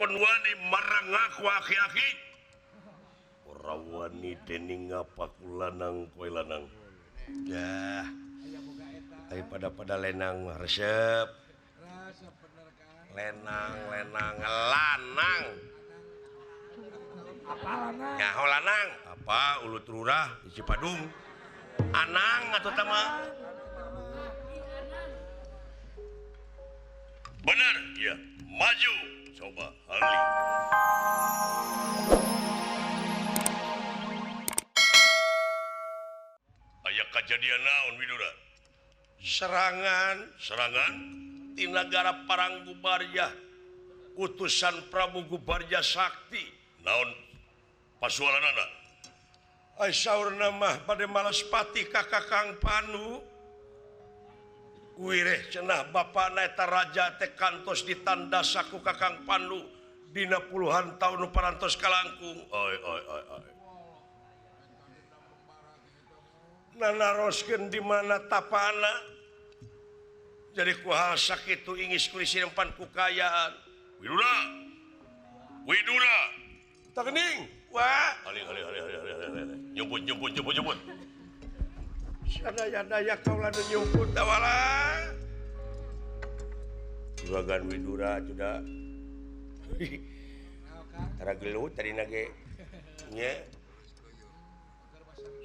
kon wani marang ngaku aki-aki? Ora wani dening ngapa ku lanang kowe lanang. Dah. Tapi pada lenang mah resep. Lenang lenang lanang. Apa lanang? Nyaho lanang. Apa ulut lurah di Cipadung. Anang atau tama? Benar, ya. Maju. Coba haling. Aya kajadian naon Widura? Serangan, serangan di negara Parang Gubarja. Utusan Prabu Gubarja Sakti. Naon pasualanana? Ai saurna mah bade malaspati ka Kakang Panu. Wireh cenah bapana eta raja teh kantos ditandasa ku Kakang Pandu dina puluhan tahun nu parantos kalangkung. Oi oi oi oi. Nanaroskeun di mana tapana. Jadi ku hal sakitu ingis kulisimpan ku kayaan. Widura. Widura. Tah geuning. Wah, aling aling aling aling aling aling. Nyumput nyumput nyumput nyumput. Sadaya-daya kaula nu nyumput tawala. Juragan Widura sudah. Tara gelut tadi nage. Nya.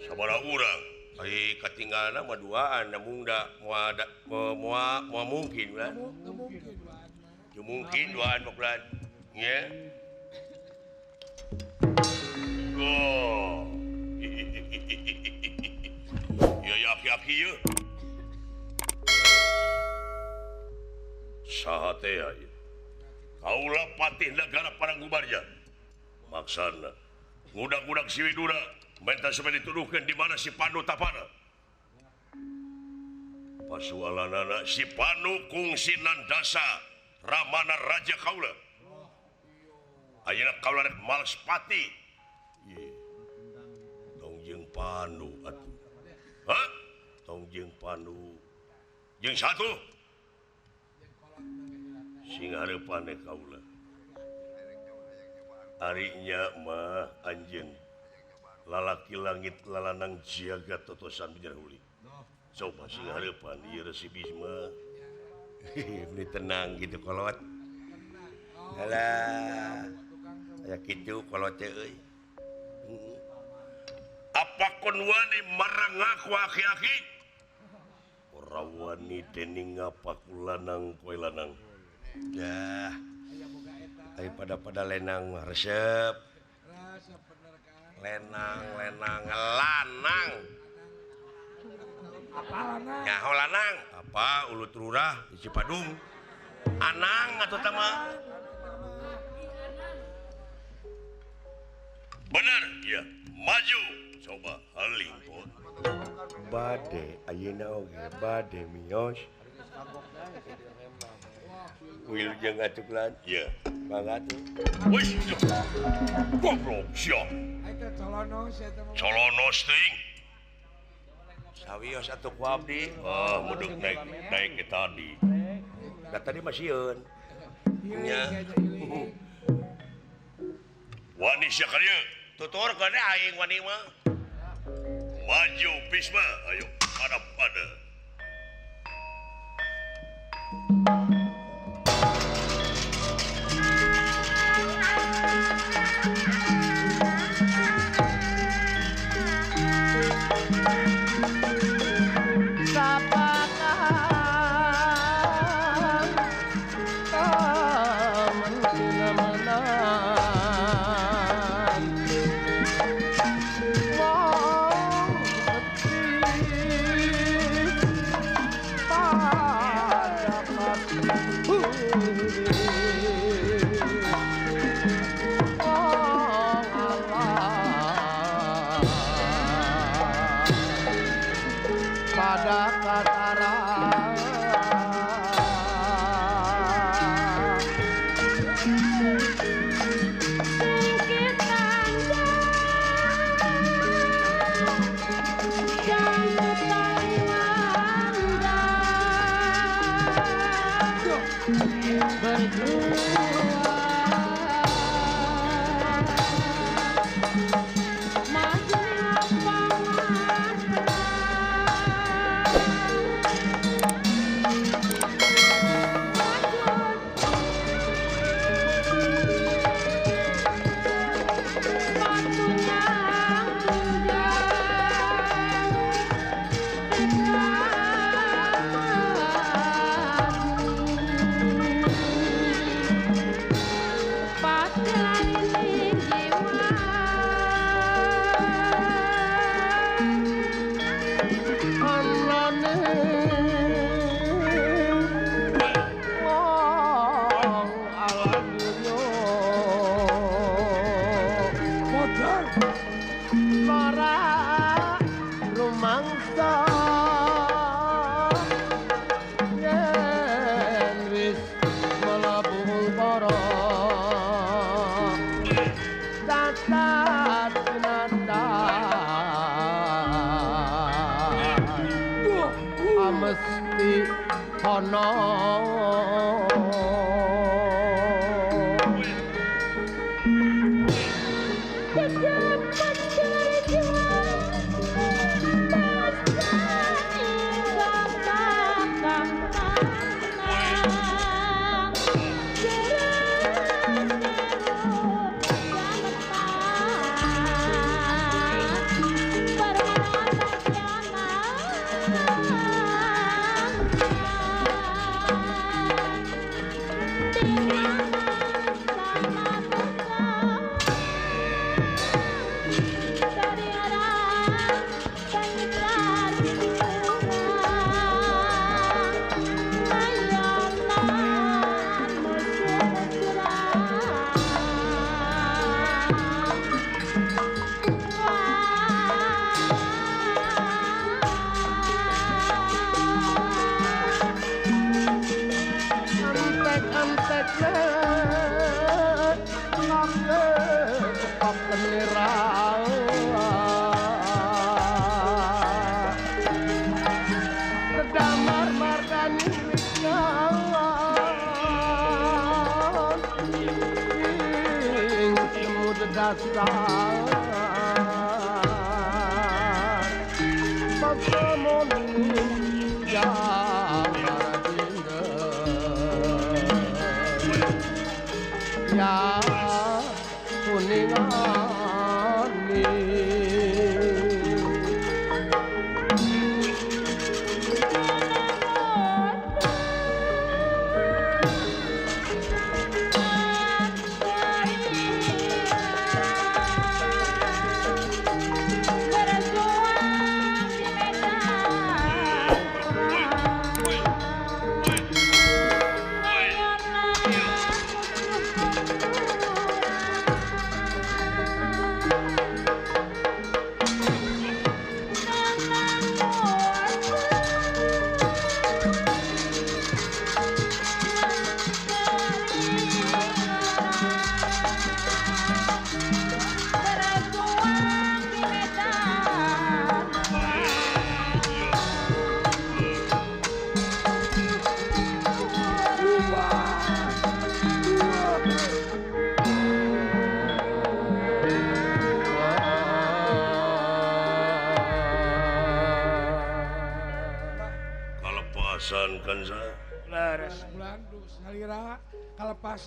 Sabaraha urang? Ai katinggalna mah duaan namun da moal moal mungkin lah. Teu mungkin duaan mah kulan. Nya. Oh. Ya ya aki-aki ye. Saha teh ya? Kaula patih negara Parang Gubarja. Maksana ngudak-ngudak si Widura menta sampai dituduhkeun di mana si Pandu tapana. Pasualanana si Pandu kungsi nandasa Ramana Raja kaula. Ayeuna kaula rek malaspati. Tong jeung Pandu atuh. Hah? Tong jeung Pandu. Jeung satu. Sing hareupane kaula. Ari nya mah anjeun lalaki langit lalanang jaga totosan bijarhuli. Coba sing hareupan ieu Resi Bisma. Ini tenang gitu kolot. Alah. Aya kitu kolot teh euy. Apa kon wani marang ngaku aki-aki? Ora wani dening ngapa ku lanang kowe lanang. Dah. Tapi pada lenang mah resep. Lenang lenang lanang. Apa lanang? Nyaho lanang. Apa ulut lurah di Cipadung. Anang atau tama? Benar, ya. Maju. Coba haling pot. Bade ayeuna oge bade mios. Wilujeng atuh lan. Iya. Mangga atuh. Wis. Goblok sia. Eta colonos eta mah. Colonos teuing. Sawios atuh ku abdi. Ah, muduk naik naik ke tadi. Da tadi mah sieun. Nya. Wani sia ka dieu. Tuturkeun aing wani mah. Maju Bisma, ayo hadap pada. Berdua. mesti ana.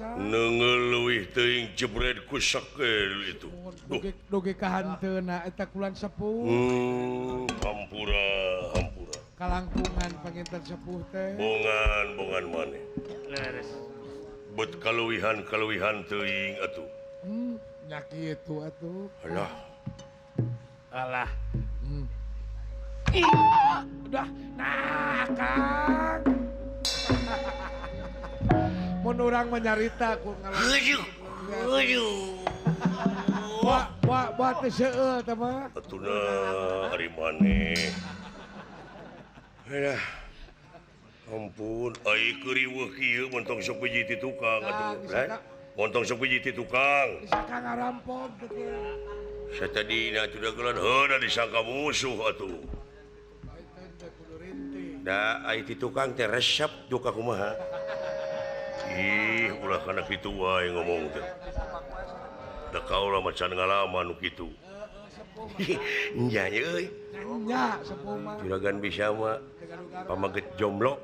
Nengeluih teuing jebret ku sakel itu. Dugi kahanteuna eta kulan sepuh. Hampura, hampura. Kalangkungan panginten sepuh teh. Bongan-bongan maneh. Leres. Bet kaluwihan-kaluwihan teuing atuh. Nya kitu atuh. Alah. Alah. Udah, nah Kang. Mun urang menyarita ku ngalah. Wah, wah, wah teh seueul teh mah. Atuna ari maneh. Alah. Ampun, ai keuriweuh kieu montong sok hiji ti tukang atuh. Montong sok hiji ti tukang. Disangka ngarampok teh. Satadina atuh dagelan heuna disangka musuh atuh. Da ai ti tukang teh resep duka kumaha. Ih, ulah kana kitu wae ngomong teh. Da kaula mah can ngalaman nu kitu. Nya euy. Nya sepuh mah. Juragan bisa mah pamaget jomblo.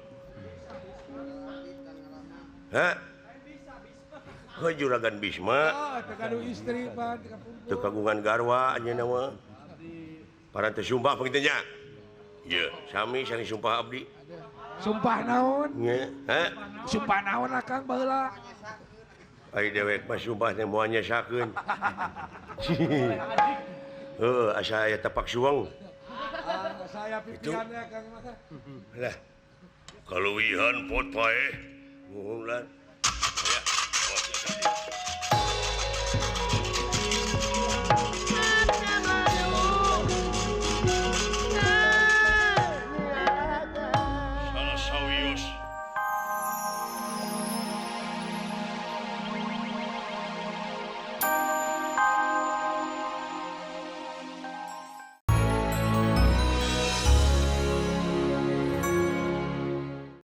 Hah? Heuh juragan Bisma. Oh, teu gaduh istri mah teu kapungkur. Teu kagungan garwa anjeunna mah. Paran teh sumpah panginten nya. Ieu, sami sami sumpah abdi. Sumpah naon? Nya, hah? Sumpah naon akang baheula? Ai dewek mah sumpah teh moal nyesakeun. Heuh, asa aya tapak suweng. Saya pipiannya Kang mah. Lah. Kaluwihan pot paeh. Nuhun lan.